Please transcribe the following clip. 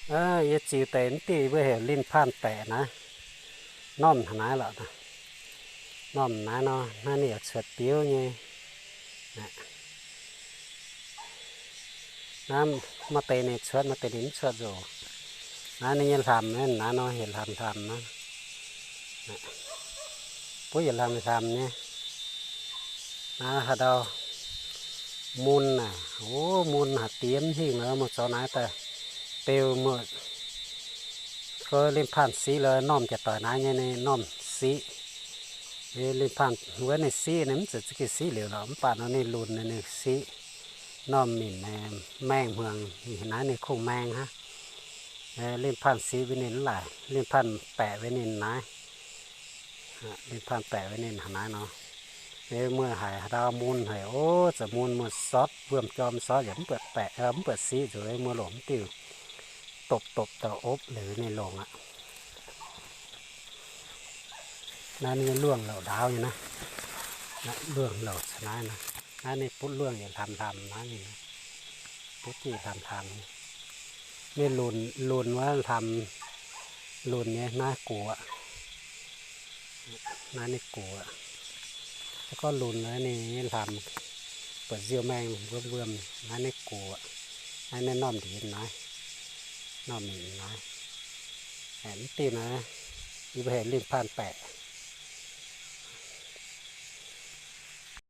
Yie ziux deix mv diuh yie mbuo heuc linh panh baeqc naaiv, normh haaix naaiv lorqc. Normh naaiv nor, naaiv ninh yaac cuotv biouv nyei. Naaiv maaih deix ninh cuotv, maaih deix ninh mv cuotv nzunc. Naaiv ninh nyei hlamc naaiv nor, heuc hlamc hlamc nor. Buov yietc hlamc hlamc nyei. Naaiv haaix ndau mun naaic, o, mun haaix diex mv hingh nor, muoz-zorc naaiv daaih beu muoz. Gorx linh panh siqv lorqc, normh jiex doic naaiv nyei ninh normh siqv. Linh panh wuov ninh siqv, ninh mv zeiz za'gengh siqv liuz lorqc, mv baac nor ninh lunx ninh siqv. Normh minc maeng hmuangx, naaiv ninh kungx maeng hnangv. Linh panh siqv wuov ninh mv laaic, linh panh baeqc wuov ninh naaiv. Linh panh baeqc wuov ninh haaix naaiv nor. Muoz haic haaix ndau mun haic, o, zoux mun muoz sortv, wuom-jorm sortv yaac mv buatc baeqc, mv buatc siqv nzunc, muoz longc mv diuh dopc-dopc dauh opv liuz ninh longc aqv. Naaiv ninh luongh louc ndaauv nyei naaiv. Luongh louc caux naaiv nor. Naaiv ninh butv luongh yietc hlamx hlamx naaiv ninh, butv diuh hlamx hlamx. Ninh lunx, lunx wuov hlamx, lunx nyei naaiv gu'aqv. Naaiv ninh gu'aqv. Se gorngv lunx wuov ninh hlamx buatc nziou maeng wuom wuom, naaiv ninh gu'aqv. Naaiv ninh normh ndiex naaiv, normh minc naaiv. Mv diuh naaiv yie mbuo heuc linh panh baeqc.